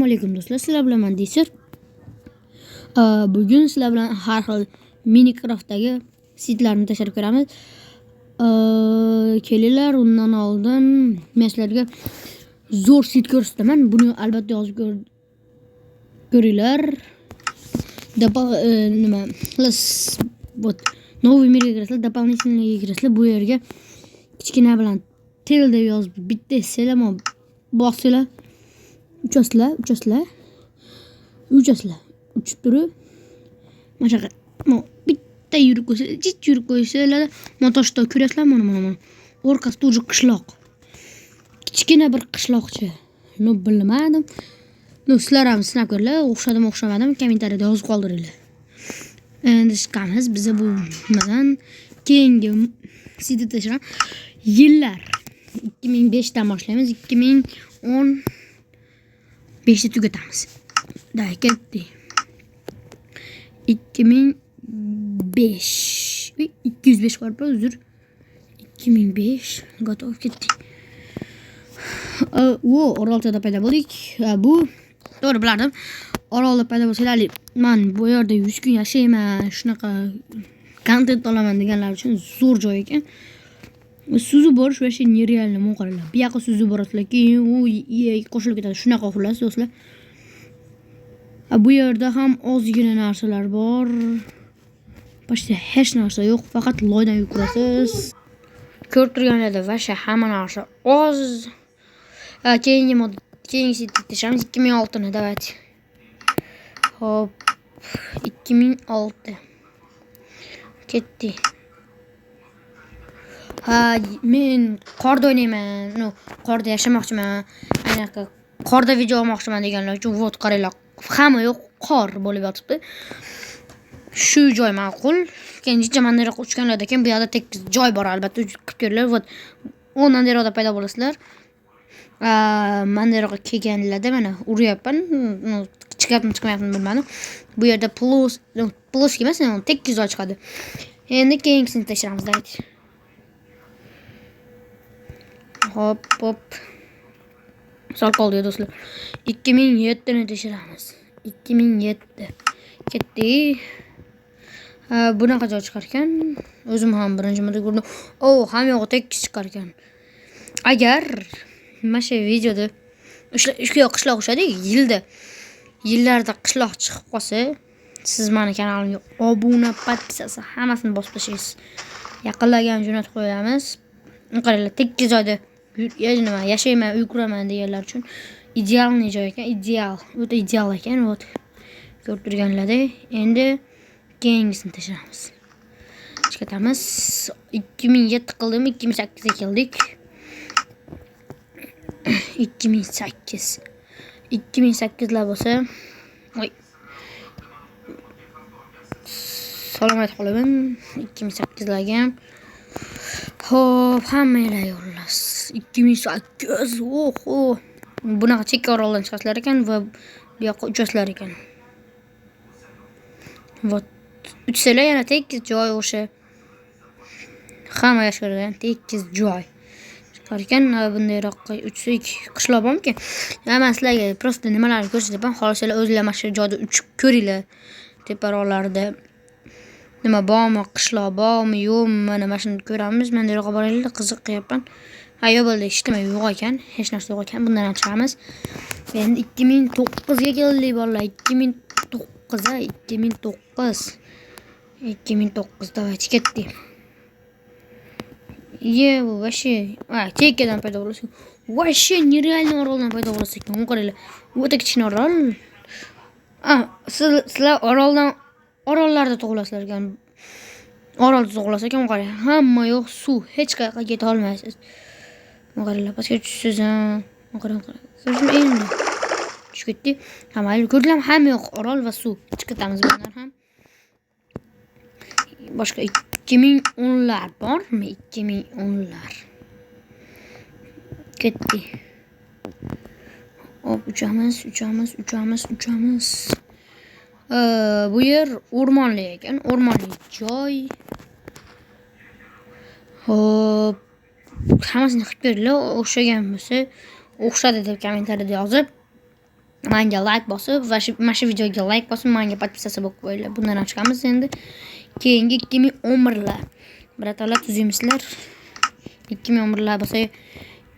Alaykum do'stlar, sizlar bilan man Desir. Bugun sizlar bilan har xil Minecraftdagi seedlarni tekshirib ko'ramiz. Kelinglar, undan oldin men sizlarga zo'r seed ko'rsataman. Buni albatta yozib ko'ringlar. Nima? Вот новый мир ga kirasizlar, дополнительный ga kirasizlar. Bu yerga kichkina bilan tel deb yozib bitta ezsanglar, bossanglar, uchasizlar, uchasizlar. Uchasizlar. Uchib turib mana shunaqa bitta yurib qo'ysa, jich yurib qo'ysanglar, motoshda ko'rasizlar, mana mana mana. Orqasida уже qishloq. Kichkina bir qishloqcha. Ну, bilmadim. Ну, sizlar ham sinab ko'ringlar, o'xshadimi, o'xshamadimi, kommentariyada yozib qoldiringlar. Endi chiqamiz biza bu nimadan keyingi seedni tekshiraman. Yillar 2005 dan boshlaymiz, 2015 da tugatamiz. Да, ketdik. 2005. 205 qo'yibman, uzr. 2005 готов, ketdik. O, orolchada paydo bo'ldik. Bu to'g'ri bilardim. Orolda paydo bo'lsanglar, man bu yerda 100 kun yashayman, shunaqa kontent olaman deganlar uchun zo'r joy ekan. Suzib borish вообще нереально, mana qaranglar. Bu yoqqa suzib borasizlar, keyin u qo'shilib ketadi. Shunaqa xullas do'stlar. Bu yerda ham ozgina narsalar bor. Почти hech narsa yo'q, faqat loydan yugurasiz. Ko'rib turganlarda вообще hamma narsa oz. Keyingi mod, keyingi seedni tekshiramiz, 2006 ni, давайте. Hop, 2006. Ketdik. Ha, men qorda o'ynayman, ну, qorda yashamoqchiman, anaqa qorda video olmoqchiman deganlar uchun, вот qaranglar, hamma yoq qor bo'lib yotibdi. Shu joy ma'qul. Keyin jicha mandaroq uchganlarda keyin bu yoqda tekis joy bor, albatta qilib ko'ringlar. Вот o'ndan nariroqda paydo bo'lasizlar. Mandaroqqa kelganlarda mana uryapman. Chiqyaptimi, chiqmayaptimi bilmadim. Bu yerda plus, plus emas, tekis joy chiqadi. Endi keyingisini tekshiramiz, давайте. Hop, hop. Sal qoldi do'stlar. 2007 ni tekshiramiz. 2007. Ketdik. Bunaqa joy chiqar ekan. O'zim ham birinchi marta ko'rdim. O, hamma yog'i tekis chiqar ekan. Agar mana shu videoda shu qishloq o'xshadi, yilda yillarda qishloq chiqib qolsa, siz mani kanalimga obuna, подписаться hammasini bosib tashlaysiz. Yaqinlarga ham jo'natib qo'yamiz. Qaranglar, tekis joyda nima yashayman, uy quraman deganlar uchun идеальный joy ekan, ideal, o'ta ideal ekan. Вот ko'rib turganlaridek. Endi keyingisini tekshiramiz. Chiqatamiz. 2007 qildim, 2008 ga keldik. 2008. 2008lar bo'lsa, voy. Salom aytib qolaman 2008larga ham. Xo'p, hammanglar yo'llas. 2008. Oho. Bunaqa chekka oroldan chiqasizlar ekan va bu yoqqa uchasizlar ekan. Вот uchsalar yana tekis joy, o'sha hamma yashaydigan tekis joy chiqar ekan. Bundayroqqa uchsak qishloq bormikan? Man sizlarga просто nimalarni ko'rsatyapman. Xohlasanglar o'zinglar mana shu joyda uchib ko'ringlar. Teparoqlarda nima bormi, qishloq bormi, yo'qmi, mana shuni ko'ramiz. Mana bu yoqqa boraylik, qiziq qilyapman. Ha, yo'q bo'ldi, hech nima yo'q ekan, hech narsa yo'q ekan. Bundan ham chiqamiz. Endi 2009 ga keldik bolalar. 2009, a, 2009. 2009, давайте, ketdik. Ye, bu вообще, a, chekkadan paydo bo'lasiz. Вообще нереальный oroldan paydo bo'lasiz ekan. Qaranglar. O'ta kichkina orol. A, sizlar oroldan, orollarda tug'ilasizlar ekan. Orolda tug'ilasiz ekan, qarang. Hamma yoq suv, hech qayoqqa keta olmaysiz. Qaranglar, pastga tushsiz, ha. Qarang, qarang. Ko'rdingmi endi? Tushib ketdik. Ha, mayli, ko'rdinglarmi? Hamma yoq orol va suv. Chiqatamiz bundan ham. Boshqa 2010lar bormi? 2010lar. Ketdik. Hop, uchamiz, uchamiz, uchamiz, uchamiz. Bu yer o'rmonli ekan, o'rmonli joy. Hop, hammasini qilib beringlar, o'xshagan bo'lsa, o'xshadi deb kommentariyada yozib. Menga like bosib va mana shu videoga like bosib, menga подписаться bo'lib qo'yinglar. Bundan ham chiqamiz endi. Keyingi 2011lar. Братан lar, tuzuymizlar. 2011lar bo'lsa,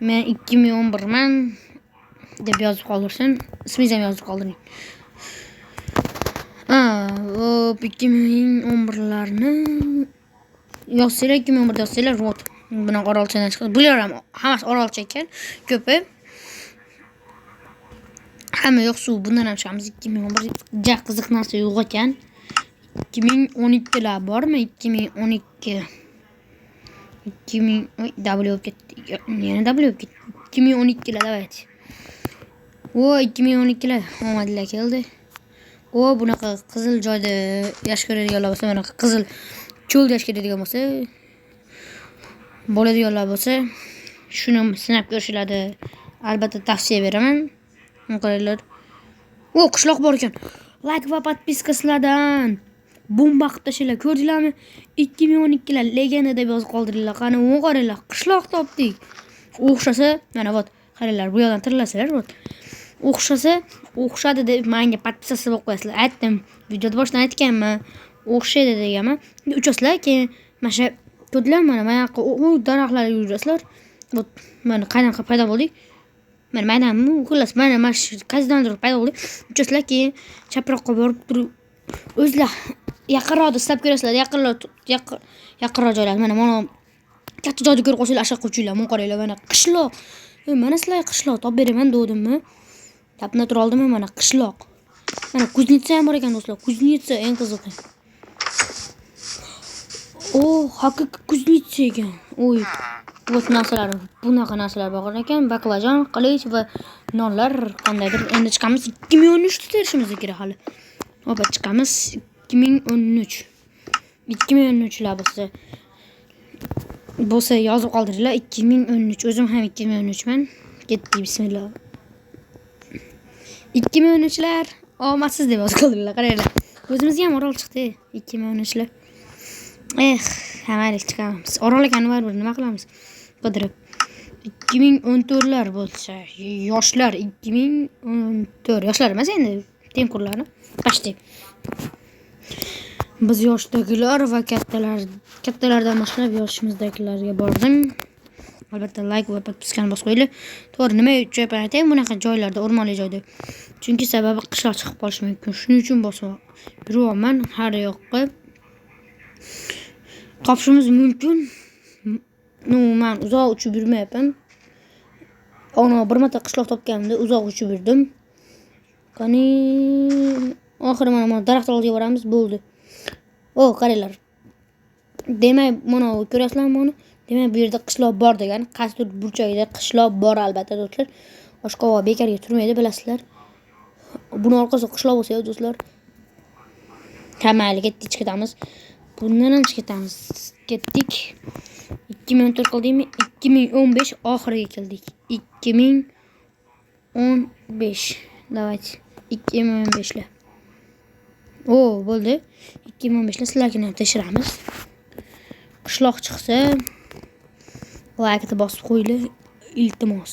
men 2011man deb yozib qoldirsin. Ismingizni ham yozib qoldiring. Ha, hop, 2011larni yozsanglar, 2011da yozsanglar, вот bunaqa orolchadan chiqadi. Bular ham hammasi orolcha ekan, ko'pi. Hamma yoq suv. Bundan ham chiqamiz. 2011 ja qiziq narsa yo'q ekan. 2012lar bormi? 2012, 2000, oy, W bo'lib ketdi. Yana W bo'lib ketdi. 2012lar, давайте. O, 2012lar omadlar keldi. O, bunaqa qizil joyda yaxshi ko'radiganlar bo'lsa, bunaqa qizil cho'lda yaxshi ko'radigan bo'lsa, bo'ladiganlar bo'lsa, shuni sinab ko'rishlarni albatta tavsiya beraman. Qaranglar. O, qishloq bor ekan. Like va подписка sizlardan. Bomba qilib tashlanglar. Ko'rdinglarmi? 2012lar legenda deb yozib qoldiringlar. Qani, u qaranglar, qishloq topdik. O'xshasa, mana, вот, qaranglar, bu yoqdan tirilasizlar, вот. O'xshasa, o'xshadi deb menga подписаться bo'lib qo'yasizlar. Aytdim, videoda boshidan aytganman. O'xshaydi deganman. Endi uchasizlar, keyin mana shu ko'rdinglarmi, mana yoqqa u daraxtlarga yurasizlar. Вот, mana qanaqa paydo bo'ldik. Mana maydanmi, xullas, mana shu qaysidandir paydo bo'ldik. Uchasizlar, keyin chaproqqa borib turib o'zlar yaqinroqda istab ko'rasizlar, yaqinroq, yaqinroq joylar. Mana katta joyda ko'rib qolsanglar, ashyoqqa uchinglar. Mana qaranglar, mana qishloq. Mana sizlarga qishloq topib beraman degandimmi? Gapni tura oldimmi? Mana qishloq. Mana кузница ham bor ekan, do'stlar. Кузница eng qizig'i. O, haqiqiy кузница ekan. Oy, вот narsalar, bunaqa narsalar bor ekan. Baklajon, qilich va nonlar qandaydir. Endi chiqamiz. 2013 ta terishimiz kerak hali. Hop, chiqamiz. 2013. 2013lar bo'lsa yozib qoldiringlar. 2013, o'zim ham 2013man. Ketdik, bismillah. 2013lar omadsiz deb yozib qoldiringlar. Qaranglar. O'zimizga ham orol chiqdi. 2013lar. Eh, mayli, chiqamiz. Orol ekan baribir, nima qilamiz? Qidirib. 2014lar bo'lsa, yoshlar 2014, yoshlar emas endi, tengqurlarni. Почти. Biz yoshdagilar va kattalar, kattalardan boshlab yoshimizdagilarga bordim. Albatta like va подписка ni bosib qo'yinglar. To'g'ri, nima uchun aytayim bunaqa joylarda, o'rmonli joyda? Chunki sababi qishloq chiqib qolishi mumkin. Shuning uchun bosib yuryapman har yoqqa. Topishimiz mumkin. Ну, man uzoq uchib yurmayapman. Ana bir marta qishloq topganimda uzoq uchib yurdim. Qani, oxiri mana daraxt oldiga boramiz, bo'ldi. O, qaranglar. Demak, mana ko'rasizlarmi buni? Demak, bu yerda qishloq bor degani, qaysidir burchagida qishloq bor albatta, do'stlar. Oshqovoq bekorga turmaydi, bilasizlar. Buni orqasida qishloq bo'lsa, do'stlar. Ha, mayli, ketdik, chiqitamiz. Bundan ham chiqitamiz. Ketdik. 2014 qildikmi? 2015 oxiriga keldik. 2015. Давайте. 2015lar. O, bo'ldi. 2015lar, sizlargina ham tekshiramiz. Qishloq chiqsa, laykni bosib qo'yinglar, iltimos.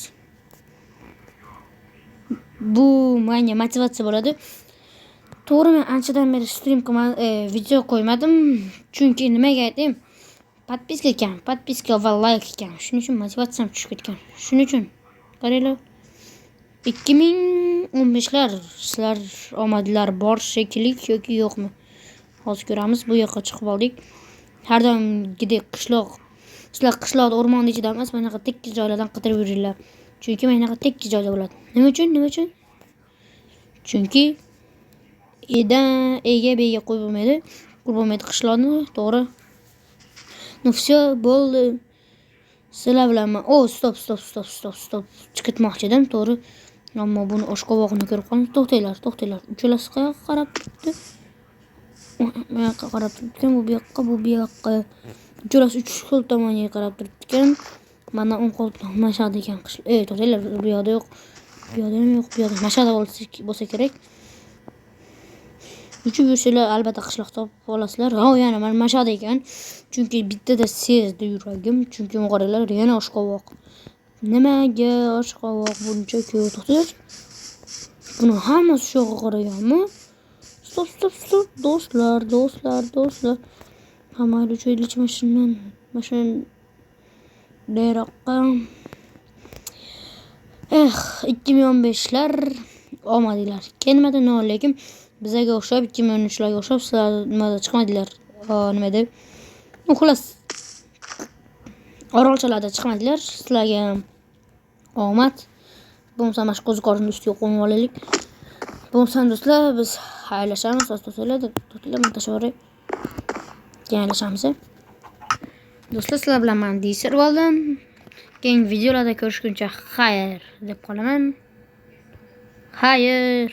Bu menga motivatsiya bo'ladi. To'g'ri, men anchadan beri stream qilmadim, video qo'ymadim. Chunki nimaga aytayim? Подписка kam, подписка va like kam. Shuning uchun motivatsiyam tushib ketgan. Shuning uchun qaranglar. 2015lar, sizlar omadlar bor shekilli yoki yo'qmi? Hozir ko'ramiz. Bu yoqqa chiqib oldik. Har doimgidek qishloq. Sizlar qishloqda, o'rmonni ichida emas, mana bunaqa tekis joylardan qidirib yuringlar. Chunki mana bunaqa tekis joyda bo'ladi. Nima uchun? Nima uchun? Chunki edan ega bega qo'yib bo'lmaydi. Qurib bo'lmaydi qishloqni, to'g'ri. Ну всё, bo'ldi. Sizlar bilan o, стоп, стоп, стоп, стоп, стоп. Chiqitmoqchi edim, to'g'ri. Ammo buni oshqovoqni ko'rib qoldim. To'xtanglar, to'xtanglar. Uchalasi qayoqqa qarab turibdi? Bu yoqqa qarab turibdi, bu yoqqa, bu yoqqa. Uchalasi uch xil tomonga qarab turibdi ekan. Mana o'ng qo'l mana shu yoqda ekan. Ey, to'xtanglar, bu yoqda yo'q. Bu yoqda ham yo'q, bu yoqda. Mana shu yoqda bo'lsa kerak. Uchib yursanglar, albatta qishloq topib olasizlar. Ha, yana mana shu yoqda ekan. Chunki bittada sezdi yuragim. Chunki qaranglar, yana oshqovoq. Nimaga oshqovoq buncha ko'p? To'xtanglar. Buni hammasi shu yoqqa qaraganmi? Стоп, стоп, стоп, do'stlar, do'stlar, do'stlar. Ha, mayli, uchaylikchi mashinadan, mashinadayroqqa. Eh, 2015lar olmadinglar. Kelmadi, но, lekin bizaga o'xshab, 2013larga o'xshab sizlar nimada chiqmadinglar. Nima edi? Ну, xullas, orolchalarda chiqmadilar. Sizlarga ham omad. Bo'lmasa mana shu qo'ziqorinni ustiga qo'nib olaylik. Bo'lmasam, do'stlar, biz xayrlashamiz. To'xtanglar, to'xtanglar, man tashlab yuboray. Keyin xayrlashamiz. Do'stlar, sizlar bilan man Diser bo'ldim. Keyingi videolarda ko'rishguncha xayr deb qolaman. Xayr.